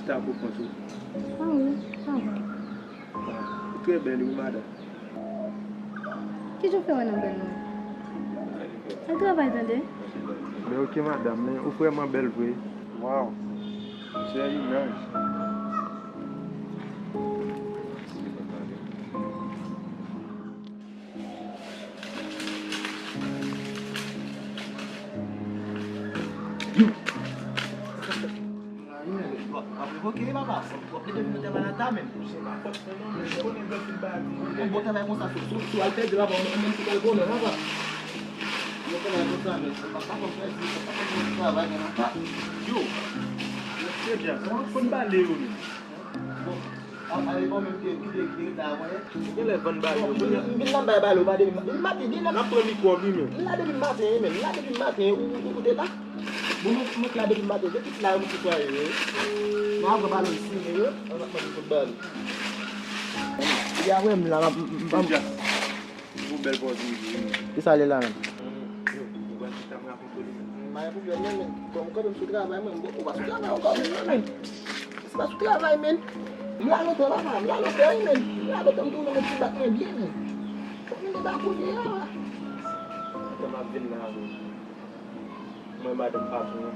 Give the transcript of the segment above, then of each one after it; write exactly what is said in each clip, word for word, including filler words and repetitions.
Sa pou kont ou. Ah wi, ah wi. Ou trè bèl, wi, madanm. Kijan w fè wè nan bèl mwen? Al travay, tande. Men oke, madanm, men ou vrèman bèl vre. Wow. Very nice. Bon travay konsa, sou, sou, sou al pèdi la, bon, menm si pral konnen, papa. Bon travay konsa, men, papa, papa, papa, travay, men, papa. Yo, se byen, kòman fòn bale yo, menm? Bon, a, a, bon, menm ki, ki, ki, ki, la, wè. Ou genlè vann bale yo, kounye a. M vin la, m bay bale yo, pa depi, depi maten, depi maten. N ap pran mikwòb, wi, menm. M la depi maten, wi, menm. M la depi maten, wi, menm. M la depi maten, wi. Ou, ou, ou te la? Bon, mwen, mwen la depi maten, se kit la, wi, ki swa ye, wi. Mwen ap pran bale yo, si, wi, wi. Mwen ap pran mikwòb bale. Li a wè m la, m, m, m, m. Yon bèl pòz wi, wi. Kisa li la menm? Yo, ou pral chita m rakonte li menm. M pa gen pwoblèm non, men. Kòm, kòm m sou travay, mwen, m, ou pa sou travay ankò, men, non, men. Se pa sou travay, men. M la lontan, papa, m la lontan, wi, men. M la lontan, m tounen yon ti bak mwen byen, men. Fòk m te ba kounye a. Kòm ap vin la, wi. Mwen, madanm patwon an.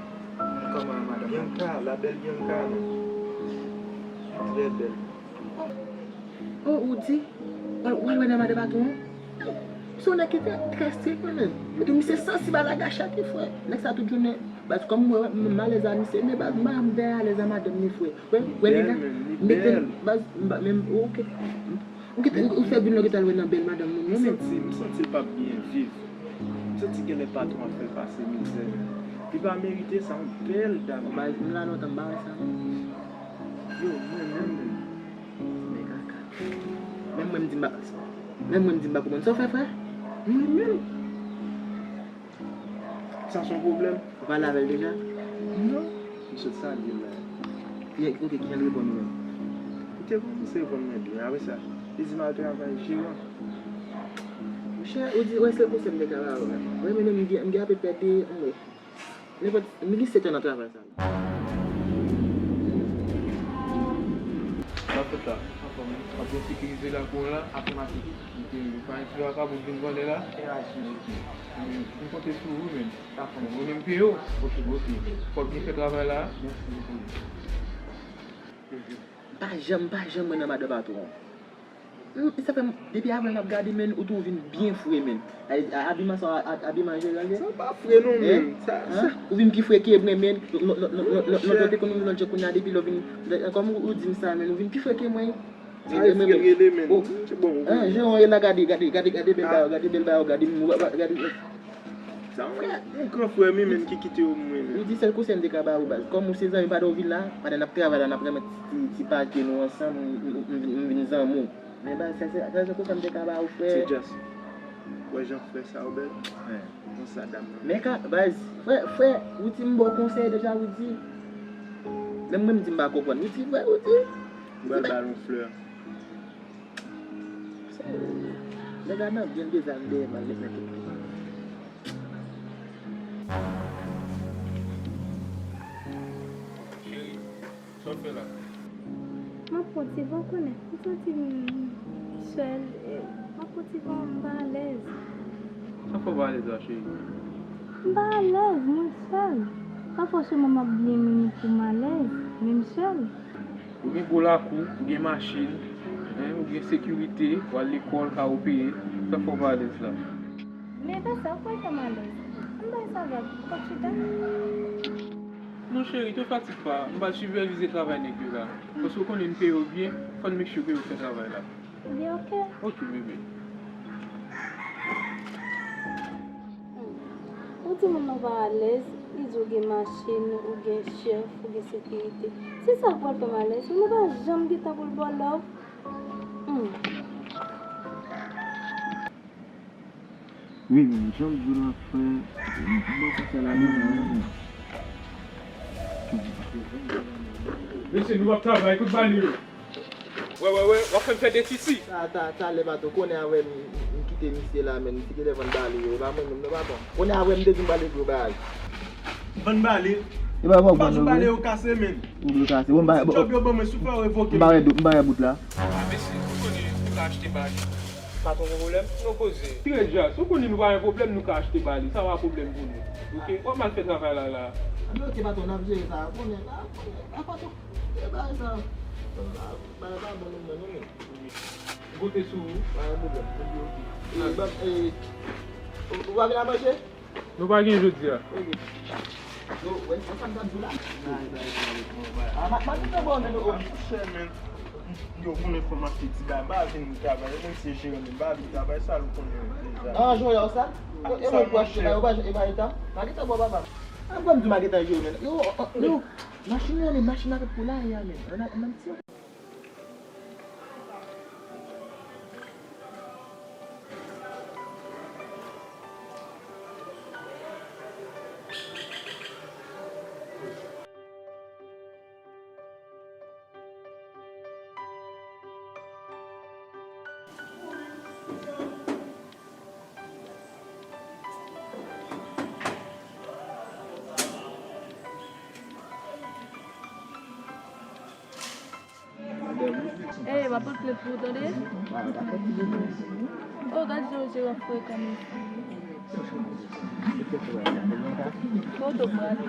Kòman, madanm? Bianca, la belle Bianca, non. Trè bèl. Oh, ou di, w al, w al wè nan madan patwon an? Se yon nèg ki trè, trè strik, wi, menm. Epi misye sansib a lagach a, frè. Nèg sa tout jounen. Baz, kòm mwen, m alèz a misye, men baz, m pa janm vle alèz a madanm ni frè. Wè, wè nèg la, mete l, baz, m pa menm, oke. Ou kite, ou fè vin la, ou kite al wè nan bèl madanm moun yo, menm. M santi, m santi l p ap byen viv. M santi genlè patwon an fè l pase mizè. Li pa merite sa, yon bèl dam. Baz, m la lontan, m pa wè sa, non. Yo, mwen menm, menm. Men kaka. Menm mwen m di m pa, menm mwen m di m pa konprann sa w fè, frè. Mwen menm. Sa se yon pwoblèm. Ou pale avè l deja? Non. M sot salye l la. Ki, oke, kijan l reponn ou menm? Li te kòmanse reponn mwen byen. Apre sa, li di m al travay jeran. Monchè, ou di, wè, se konsèy m te ka ba ou la. Mwen menm, m gen, m gen apepè de, anmwe. Nenpòt, m gen sèt an nan travay sa la. Sa fèt la, anfòm, w ap byen sekirize lakou an la, afèmatif. Ok, pa gen ti vakabon k vin vòlè la. M konte sou ou, men. Ou menm peye w. Ok, ok. Fòk byen fè travay la. Mèsi. M pa janm, m pa janm wè nan madan patwon. M, sa fè m, depi avan m ap gade, men, ou tou vin byen fre, men. A, a, abiman sa, a, abiman Jere a ye? Sa pa fre non, men. Sa, sa. Ou vin pi fre ke mwen, men. Lòt, lòt, lòt, lòt, lòt, lòt, te konn yon lòt jan kounye a, depi lè w vin, kòm ou, ou di m sa, men, ou vin pi fre ke mwen. Sa e fre l rele, men. Bon, bon. Jere a ye la, gade, gade, gade, gade bèl bagay, gade bèl bagay, gade, gade. Sa yon, yon gran frè m wi menm ki kite yo mwen menm. Ou di sèl konsèy m te ka ba ou baz. Kòm ou se zanmi pa t ou vin la, pandan n ap travay la, n ap renmen ti, ti pake nou ansanm, m, m, m, m vin zanmi w. Men baz, sèl, sèl, sèl konsèy m te ka ba ou, frè. Se just. Wè jan frè sa yo bèl. Konsa dam nan. Men ka, baz, frè, frè, ou di m ba w konsèy deja, ou di. Menm mwen m di m pa konprann. Ou di, frè, ou di. M pral ba l yon flè. Nèg la nan byen deza m dèyè m al met nan kèk. Cheri, sa w fè la? M ap pran ti van konnen. M santi m sèl. M ap pran ti van, m pa alèz. Sa fè w pa alèz la, cheri? M pa alèz, mwen sèl. Pa fòseman m ap byen menm pou m alèz, men m sèl. Ou gen gwo lakou, ou gen machin, en, ou gen sekirite, w al lekòl, kay ou peye, sa fè w pa alèz la? Men e pa sa, ou kwè fè m alèz? Ann bay sa vag, fòk chita. Non cheri, te fatig pa, m pral sipèvize travay nèg yo la. Paske ou konnen m peye yo byen, fò n make sure ke yo fè travay la. Li oke. Oke, bebe. Hmm. Ou di moun nan pa alèz, li di ou gen machin, ou gen chèf, ou gen sekirite. Se sa k pral fè m alèz. Moun nan pa janm gen tan pou l ba w love. Hmm. Wi, men, jan m di w la, frè, m pa konsa la, non, non. Mesye, nou p ap travay, kout bale yo. Wè, wè, wè, w ap fè m fè defisi. Ta, ta, talè, patwon, kounye a wè m, m, m kite misye la, men, misye genlè vann bale yo, e pa mwen menm, non, patwon. Kounye a wè m te di m pral regle yon bagay. Vann bale? E pa pran pran nou vre. Ou vle kase, men. Ou vle kase. Bon, m pa, bon, m pa wè do-, m pa wè bout la. Ah, mesye, ou konnen, ou ka achte bag. Patwon, gon pwoblèm? Nou poze. Tire djaz, ou konnen nou pa gen pwoblèm, nou ka achte ba li. Sa pa pwoblèm pou nou. Oke? W ap mal fè travay la, la. Anben, oke, patwon, n ap jere sa. Konnen la, konnen la, patwon. E bagay sa. Bagay pa bon, non, non, non. Goute sou ou. Pa gen pwoblèm. Oke, oke. E, ban, e, ou, ou pa vin a manje? Nou pa gen jodi a. Oke. Yo, wè, wè sa m t ap di w la. Ah, ma, ma di w bon, men nou. Monchè, men. Yo, konnen fò m achte ti bagay, m pa vin travay, menm si se jere, men m pa vin travay, sa l konnen deja. Ah, jwe yo sa? Yo, e mwen pou achte la, yo pa, yo pa eta. Ma gentan bon, papa. Ah, bon, m di ma gentan jwe, men. Yo, yo, machin nan, men machin nan pou la, ya, men. An, an, an, ti Ey, m ap pote plent pou ou, tande? Oh, gad jan w jere frekan, mesye. Kote w prale?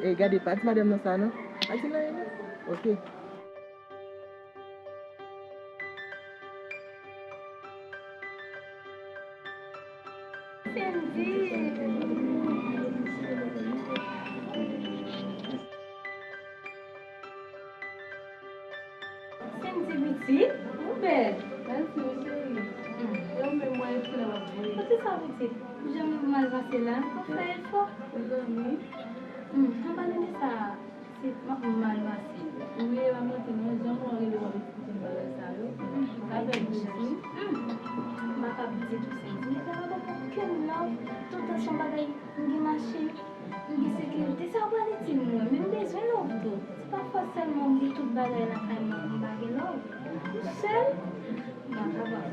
Ey, gade, pa di madanm nan sa, non. Pa di l anyen, non. Oke. Sendy! Sendy pitit, ou bèl. Mèsi, mon cheri. Mm. Yo menm mwen e flè w ap voye. Poukisa pitit? Ou janm mal pase la? Ou fè efò? Mezanmi. Mm, ann pale de sa. Se m ap mal pase. Wi, e pa manti non, jan mwen rele w ap eksplike m bagay sa yo, sa fè m piti. M pa kab di tou Sendy, men pa gen okenn love. Toutan se yon bagay, m gen machin, m gen sekirite, sa pral itil mwen, men m bezwen love tou. Se pa fòs sèlman m gen tout bagay lakay mwen, m pa gen love. M sèl, m pa kapab.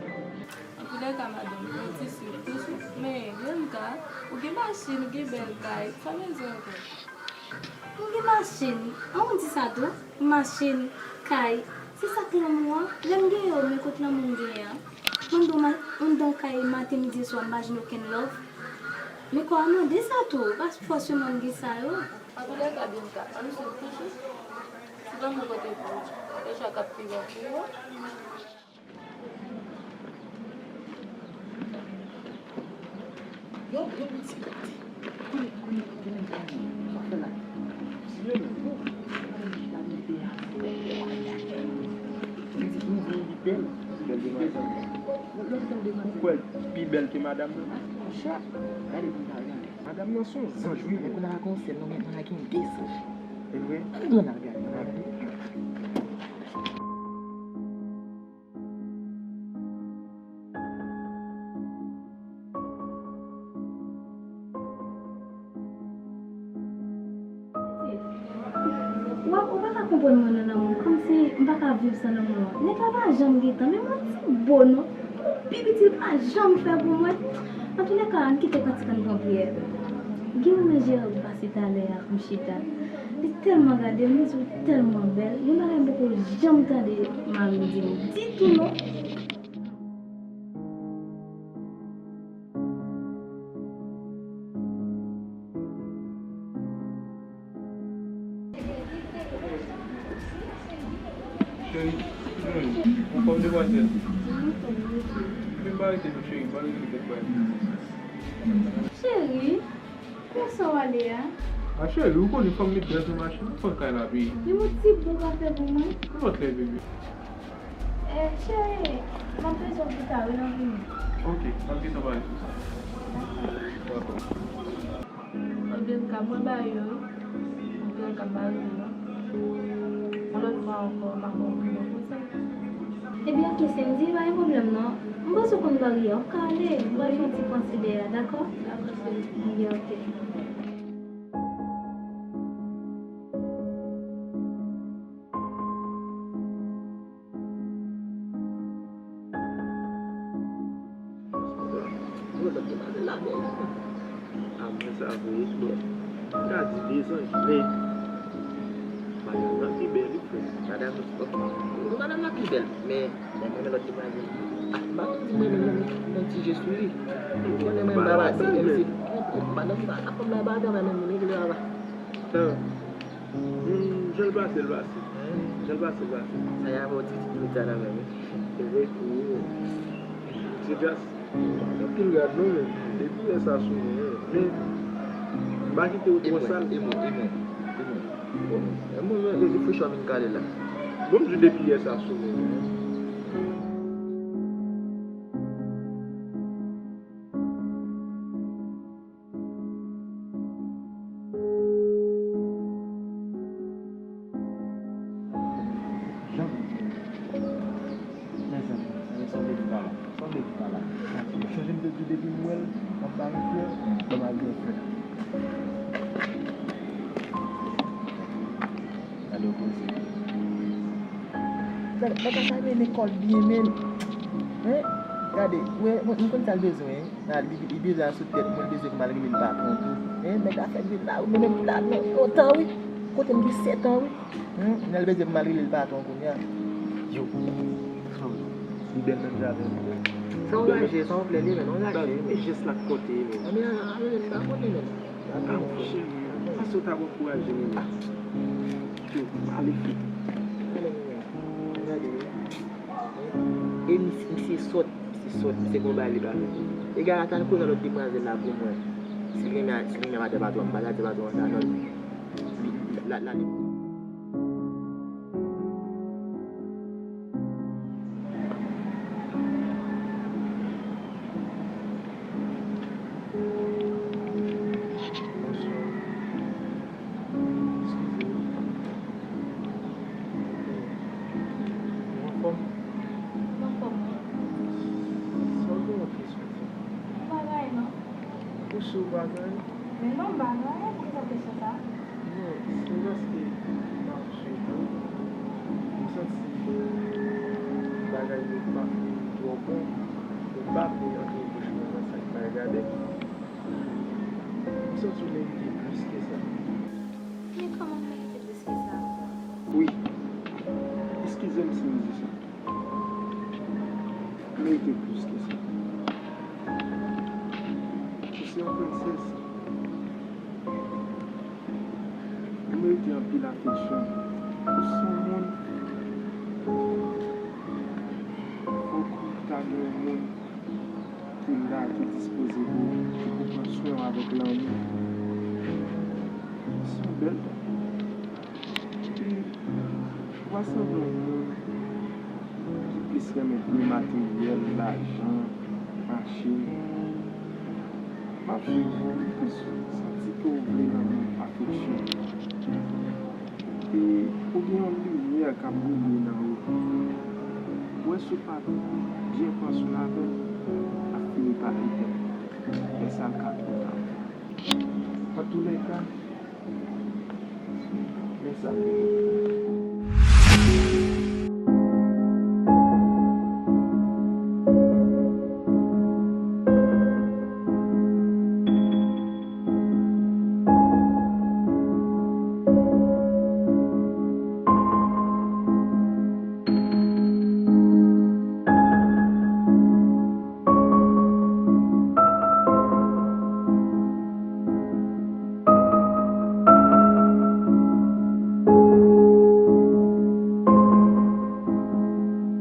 Antoulèka, madanm, yon ti sirpriz, men Bianca, ou gen machin, ou gen bèl kay, sa bezwen ankò? M gen machin. An, ou di sa tou? Machin, kay. Se sa k lanmou an? Lè m gen yo, men kot lanmou m genyen an? Mwen dwe ma-, anndan kay maten, midi, swa, m pa jwenn okenn love. Men kò a mande sa tou. Pa fòseman m gen sa yo. Antoulèka, Bianca, ann swiv toujou. Si lanmou pote pou ou, e chwa k ap pi bon pou ou. Yo, yo, ti kote. Konnen, konnen, konnen, konnen. Sa fè la. Yo, yo. Li di, nou vle li bèl. Bèl de madanm. Lòt bèl de madanm. Ou kwè l pi bèl ke madanm nan? Monchè, gade pou n ta gade. Madanm nan se yon zanj, wi, men. Kounye a gon sèl, non, men, men gen de zanj. E vre? Ann al gade, ann al gade. Ou pa, ou pa ka konprann mwen nan lanmou, kòmsi m pa ka viv san lanmou an. Nèg la pa janm gen tan, men mwen ti bo non. Pi piti l pa janm fè pou mwen. Antoulèka, ann kite kantik, ann pran priyè. Gen yon nèg Jewòv pase talè a, m chita. Li tèlman gade m, li di w tèlman bèl. Yon bagay m poko janm tande mari m di m ditou non. Cheri, cheri, anfòm demwazèl? Vin pa rete non cheri, m pral rele kèk bagay. Cheri, kòman w ale a? A cheri, ou konnen fò m met gaz nan machin nan, fò kay la peye. Yon ti bon kafe pou mwen. Yon lòt lè, bebe. Eh, cheri, m ap bezwen w pita, wi, nan vini. Oke, m ap gentan pale sou sa. Dakò. Anben, m ka mwen ba yo, wi. Anben, m ka ba yo, non. Yon lòt fwa ankò, m ap ba w pi bon konsèy. Ebyen, oke, Sendy, pa gen pwoblèm, non. M panse w konn barye a, w ka ale. M pral fè yon ti panse dèyè a, dakò? Dakò, cheri. Ebyen, oke. Yo, lòt te pale la, men. A mwen sa vre, men. M ka di de zanj, men. Madanm nan pi bèl wi frè. Madanm, oh, madanm nan pi bèl, men, men mwen menm lòt demwazèl. Ah, m pa konn si mwen menm nan yon ti je sou li. Ou konnen mwen m pa pase, menm si madanm sa, sa fanm nan pa travay menm, moun regle ava. Hmm, jan l pase, l pase. Jan l pase, l pase. Sa y ap yon ti minit sa nan menm wi. Se vre tou wi. Se gras. Anpil rad non men. Depi yè sa sou mwen, men m pa kite w twò sal. E mwen, e mwen, e mwen, e mwen. Bon, e mwen, men, e fresh a vin kale la. Bon, m di depi yè sa sou mwen. Jan. Mezanmi, mezanmi, sa vle di pa la. Sa vle di pa la. Ou sonje m te di w depi m wè l, m ap bare frè, m ap bare frè. Gade yon koze. Gade, nèg la ta mennen kò l byen, men. Hein? Gade, wè, mwen, m konn sa l bezwen, hein? Gade, li, li bezwen al sou tèt mwen, li bezwen pou m al rele l patwon tou. Hein? Nèg la fè vin la, wi, mwen menm ki la non, lontan, wi. Kote m gen sèt an, wi. Hmm, nèg la bezwen pou m al rele l patwon kounye a. Yo, li bèl nan jaden, wi. Se yon raje, se yon flè, li, men, yon raje, men. Gade, men jès la k pote, men. Anben, a, a, rele l patwon, men. Ah, monchè, pase w ta pran kouraj, men. Yo, pale fi. Gade, men. Gade, men. E mis-, misye sòt, misye sòt, misye gon bagay li pa fè. Egare, al koze lòt demwazèl la pou mwen. Si l renmen, si l renmen madan patwon, m pa ta di patwon an sa non. Li, la, la, li. Bonswa. Eskize m. Ou anfòm? M anfòm, wi. Sa w gen yon kesyon pou m? Yon bagay, non. Ou si w bagay? Men non, m bagay. Poukisa kesyon sa? Non, se paske m ap swiv ou. M santi bagay yo pa fin twò bon. Ou pa vle antre bouch mwen nan sa k pa regade. M santi w merite plis ke sa. Men kòman m merite plis ke sa? Wi. Eskize m si m di sa. Ou merite plis ke sa. Ou se yon prensès. Ou merite anpil afeksyon. Ou se yon moun. Fòk ou ta gen yon moun ki la, ki dispoze pou, pou pran swen w avèk lanmou. Se yon bèl bagay. Epi, ou pa sanble yon moun ki plis renmen byen materyèl, lajan, machin. M ap swiv ou, m plis santi ke w vle lanmou, afeksyon. E ou gen yon limyè k ap briye nan ou. Ou wè si w pa byen pran swen avè l, l ap fini pa etèn. Lè sa l ka kontan. Antoulèka, men sa k rive.